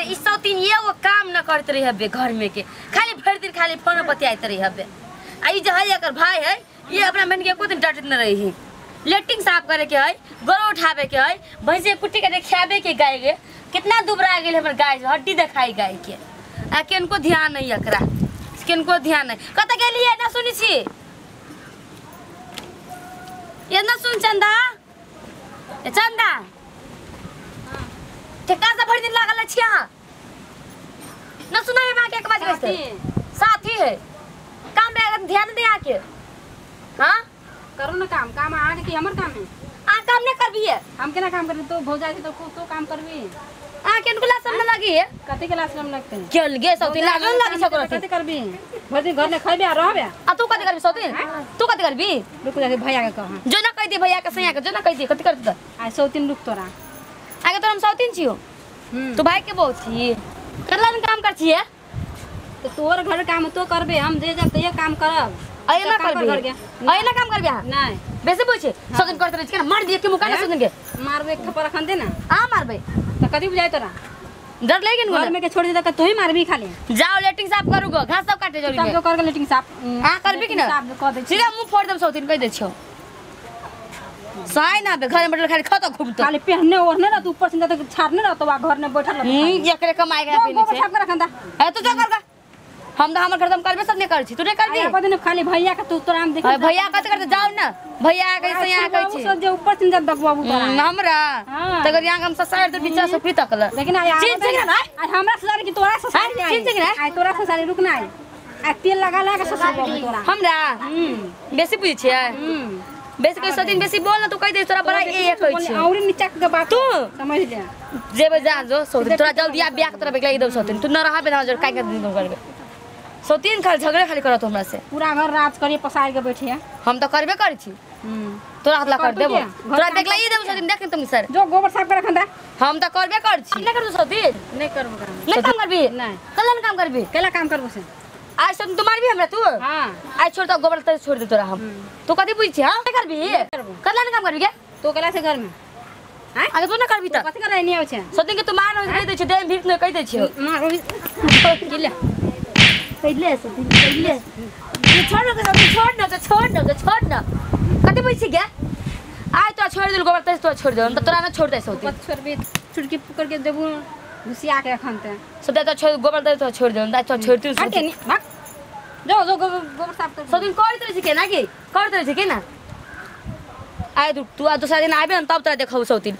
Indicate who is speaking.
Speaker 1: ई सौतीन एगो काम न करत रही हबे घर में के खाली भर दिन खाली फोन पर बतियाइत रही हबे। आ ई जे है एकर भाई है ये अपना बहन के एको दिन डांटत न रही है। लेट्रिन साफ करे के है, गोड़ उठावे के है, भैंस के कुट्टी के खियावे के गाय के कितना दुबरा गेल हमर गाय हड्डी देखाई गाय के। आ केनको ध्यान नहीं एकरा, केनको ध्यान नहीं। कत गेलिए ना सुनी छी ये ना सुन चंदा, ए चंदा ठेका से भर दिन लागल छी अहाँ ना सुनाई मां के एक बात कैसे साथी है काम में ध्यान दे आके। हां
Speaker 2: करू ना काम, काम आगे की हमर काम है।
Speaker 1: आ काम ना करबी है,
Speaker 2: हम केना काम करबी? तो भौजाई से तो खूब तो काम करबी।
Speaker 1: आ केन क्लास में लगी है?
Speaker 2: कते क्लास में लगते हैं?
Speaker 1: केल गे सौती लागल लागी सकरो
Speaker 2: कते करबी? भर दिन घर में खइबे आ रहबे।
Speaker 1: आ तू कते करबी सौती? तू कते करबी?
Speaker 2: रुक जा भैया के कह।
Speaker 1: जो ना कह दे भैया के सैया के जो ना कह दे कते करबी त?
Speaker 2: आ सौतीन रुक तोरा।
Speaker 1: आगे तो हम सौतीन छियो। तू भाई के बहु छी, करला में काम कर छिए
Speaker 2: तो तोर घर काम तो करबे, हम जे जब तैया काम करब।
Speaker 1: अये ना करबी, अये ना काम करबी? हां
Speaker 2: नहीं
Speaker 1: बेसी पूछे सौतीन करत रही के मार दिए के मुका ना सौतीन के
Speaker 2: मारबे एक थप्पड़ रखन दे ना।
Speaker 1: आ मारबे
Speaker 2: त कदी बुझाई तोरा
Speaker 1: डर लगे न
Speaker 2: घर में के छोड़ दे त तू ही मारबी खाली।
Speaker 1: जाओ लेटिंग साफ करू गो, घास सब काटे जरूरी
Speaker 2: सब जो कर के लेटिंग साफ
Speaker 1: हां करबी कि ना?
Speaker 2: साफ कर दे
Speaker 1: सीधा मुंह फोड़ देम सौतीन कह दे छियो। साई ना बे घर में बैठल खाली खत घूमतो
Speaker 2: खाली पहनने ओढ़ने ना तू ऊपर से त छाड़ने ना तो घर में बैठल
Speaker 1: एकरे कमाई के पीने
Speaker 2: छै। साफ कर रखन दा।
Speaker 1: ए तू जा कर गा, हम त हमर घर हम करबे सब ने कर छी, तू ने करबी?
Speaker 2: आ दिन खाली भैया के तू तोरा हम देख
Speaker 1: भैया कत करते जाओ ना भैया के सैया कहै छी
Speaker 2: सब जे ऊपर से दबवा तोरा
Speaker 1: हमरा तगर यहाँ हम ससार दे बिचा से प्रीत तकल।
Speaker 2: लेकिन आ
Speaker 1: चिन चिन ना
Speaker 2: आ हमरा ससारी की तोरा ससारी
Speaker 1: चिन चिन ना
Speaker 2: आ तोरा ससारी रुक ना आ तेल लगा लगा ससारी तोरा
Speaker 1: हमरा बेसी बुझै छियै। बेसी कह सदिन बेसी बोल ना तू कह दे तोरा बड़ा ए कहै छी
Speaker 2: औरी नीचा के बात
Speaker 1: तू
Speaker 2: समझ ले
Speaker 1: जेबे जा जो सौतीन तोरा जल्दी आ बियाह के तोरा बेकला दे सौतीन तू न रहबे ना जर काय के दिन करबे सौतीन खाली झगड़े खाली करत हमरा से
Speaker 2: पूरा घर राज करिए पसार के बैठिए।
Speaker 1: हम त करबे करै छी तोरा हाथ ला कर देबो तोरा बेकला ई देबो सौतीन देख तुम सर
Speaker 2: जो गोबर साफ कर रखन दा।
Speaker 1: हम त करबे करै छी। नहीं करबो सौतीन?
Speaker 2: नहीं करबो काम।
Speaker 1: नहीं काम करबी?
Speaker 2: नहीं।
Speaker 1: कलन काम करबी?
Speaker 2: केला काम करबो से
Speaker 1: आज सौतीन तू मारबी हमरा तू?
Speaker 2: हां
Speaker 1: आज छोड़ त गोबर त छोड़ दे तोरा हम। तू कथि बुझै छी? हां करबी कलन काम करबी के
Speaker 2: तू केला से घर में
Speaker 1: हां आगे तू ना करबी त
Speaker 2: कथि करे नहीं आवे छै
Speaker 1: सौतीन के तू मार कह दे छी देह भीख न कह दे छी
Speaker 2: मारबी गिले
Speaker 1: पहिले सौतीन पहिले ये छोड़ न सौतीन छोड़ न छोड़ न छोड़ न कथि बुझै छी गे? आज तो छोड़ देल गोबर त तो छोड़ दे हम त तोरा न छोड़ दे सौतीन।
Speaker 2: कत छोड़बी चुटकी पकड़ के देबू घुसिया के रखन त
Speaker 1: सदा त छोड़ गोबर त तो छोड़ दे हम त छोड़ तू
Speaker 2: हटे नि भाग जो जो गोबर साफ कर
Speaker 1: सौतीन करैत रहै छी केना की करैत रहै छी केना? आइ तू आ दोसरा दिन आबे न तब तोरा देखब सौतीन।